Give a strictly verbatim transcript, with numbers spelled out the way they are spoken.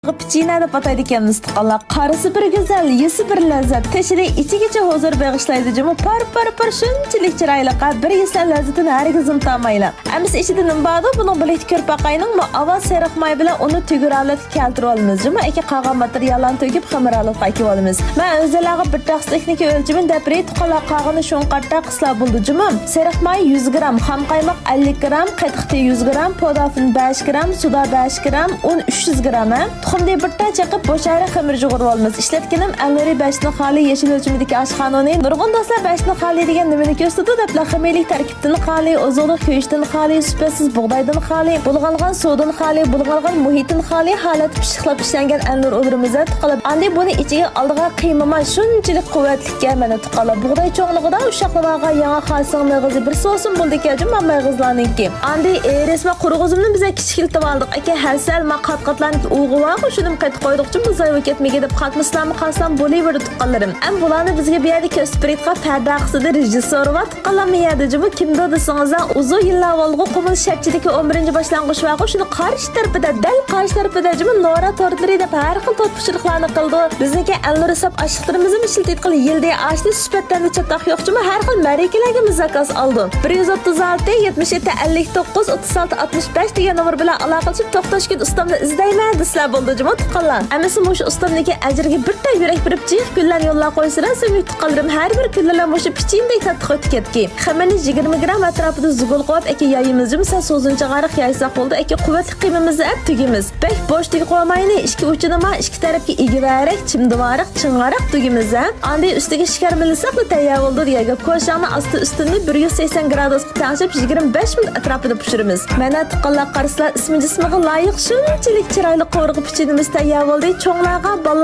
پېچىنە دەپ ئاتايدىكەنمىز، تۇغقانلار. قارىسى بىر گۈزەل، يېسە بىر لەززەت، تېشىدىن ئىچىگىچە ھۇزۇر بېغىشلايدۇ جۇمۇ. پار، پار، پار، شۇنچىلىك چىرايلىق، ھە، بىر يېسە لەززىتىنى ھەرگىزمۇ تامايلا. ئەمىسە ئىچىدە نېمە باردۇ؟ بۇنىڭ بىلىكتە كۆرۈپ باقاينىڭ. مۇ ئاۋۋال سېرىق ماي بىلەن ئۇنى تۈگۈر ھالەتكە كەلتۈرۈۋالىمىز جۇمۇ. ئەكە قالغان ماتېرىياللارنى تۆكۈپ، خېمىر ھالەتكە ئەكىۋالىمىز. مەن ئۆزلەرگە بىر تەخسە تېخنىكا ئۆلچىمىنى دەپ بېرەي، تۇغقانلار، قالغىنى شۇڭا قارىتا قىلسىلا بولىدۇ جۇمۇ. سېرىق ماي يۈز گرام، خام قايماق ئەللىك گرام، قېتىق تېيى يۈز گرام، پودافىن بەش گرام، سودا بەش گرام، ئۇن ئۈچ يۈز گرام، ھە؟ تۇخۇمنى بىر تال چېقىپ، بوش ئايرىق خېمىر يۇغۇرۇۋالىمىز. ئىشلەتكىنىم ئەلنۇرى بەشنى خالى يېشىل ئۆلچىمىدىكى ئاشخانا ئۇنى. نۇرغۇن دوستلار بەشنى خالى دېگەن نېمىنى كۆرسىتىدۇ دەپلا خىمىيەلىك تەركىبتىن خالى، ئوزۇقلۇق كۆيۈشتىن خالى، سۈپەتسىز بۇغدايدىن خالى، بۇلغانغان سۇدىن خالى، بۇلغانغان مۇھىتتىن خالى ھالەتتە پىششىقلاپ ئىشلەنگەن ئەلنۇر ئۇلىرىمىز، ھە، تۇغقانلار. ئاندىن بۇنى ئىچىگە ئالىدىغان قىيما ماي شۇنچىلىك قۇۋۋەتلىككەن، مانا، تۇغقانلار. بۇغداي چوڭلۇقىدا ئۇششاقلىۋالغان ياڭاق خاسىڭ مېغىزى بىر سوسۇن بولىدىكەن جۇمۇ مېغىزلارنىڭكى. ئاندىن ئېرىس ۋە قۇرۇق ئۈزۈمنى بىزگە كىچىكلىتىۋالدۇق. ئەكە، ھەسەل، ما قات-قاتلارنىڭكى ئۇۋىغا شۇنىمۇ قېتىپ قويدۇق جۇمۇ، زايە بولۇپ كەتمىگەي دەپ قاتمىسىلارمۇ قاتسام بولۇۋېرىدۇ، تۇغقانلىرىم. ئەم بۇلارنى بىزگە بۇ يەردە كۆرسىتىپ بېرىدىغان پەردە قىسىدا رېژىسسور بار، تۇغقانلار، مۇ يەردە جۇمۇ. كىمدۇ دېسىڭىز، ئۇزۇن يىللار بولدىغۇ قۇمۇل شەپچىدىكى ئون بىرىنچى باشلانغۇچ بارغۇ، شۇنىڭ قارشى تەرىپىدە، دەل قارشى تەرىپىدە جۇمۇ نورا تورتلىرى دەپ ھەر خىل تورت پىشۇرۇقلارنى قىلىدۇ. بىزنىڭكى ئەلنۇر ھېساب ئاشلىقلىرىمىزمۇ ئىشلىتىدىغان يىلدى ئاشتى سۈپەتتە چاتاق يوق جۇمۇ، ھەر خىل مەرىكىلەرگىمۇ زاكاز ئالىدۇ. بىر يۈز ئوتتۇز ئالتە، يەتمىش يەتتە، ئەللىك توققۇز، ئوتتۇز ئالتە، ئاتمىش بەش دېگەن نومۇر بىلەن ئالاقىلىشىپ، توختاش كۈن ئۇستامنى ئىزدەيمەن دېسىلە بولدى جۇمۇ، تۇغقانلار. ئەمىسە مۇشۇ ئۇستامنىڭكى ئەجرىگە بىر تال يۈرەك بېرىپ جىق گۈللەرنى يوللاپ قويسىلا، سۆيۈملۈك تۇغقانلىرىم، ھەر بىر كۈنلىرىلا مۇشۇ پېچىنىدەك تاتلىق ئۆتۈپ كەتكەي. خېمىرنى يىگىرمە گرام ئەتراپىدا زۇگۇل قويۇپ، ئەكە يايىمىز جۇمۇ، سەل سوزۇنچىغا ئايرىق يايساق بولدى. ئەكە قۇۋۋەتلىك قىيمىمىزنى ئەپ تۈگىمىز. بەك بوش تۈگۈپ قويمايلى، ئىككى ئۇچىنىما ئىككى تەرەپكە ئېگىۋەرەك، چىمدىۋارەك، چىڭراق تۈگىمىز، ھە. ئاندىن ئۈستىگە شېكەر مىلىساقلا تەييار بولىدۇ دېگەن گەپ. كوشاڭنىڭ ئاستى ئۈستىنى بىر يۈز سەكسەن گرادۇسقا تەڭشەپ، يىگىرمە بەش مىنۇت ئەتراپىدا پىشۇرىمىز. مانا تۇغقانلار، قارىسىلا، ئىسمى جىسمىغا لايىق شۇنچىلىك چىرايلىق قورۇق پېچىنىمىز تەييار بولدى. چوڭلارغا، بالىلارغا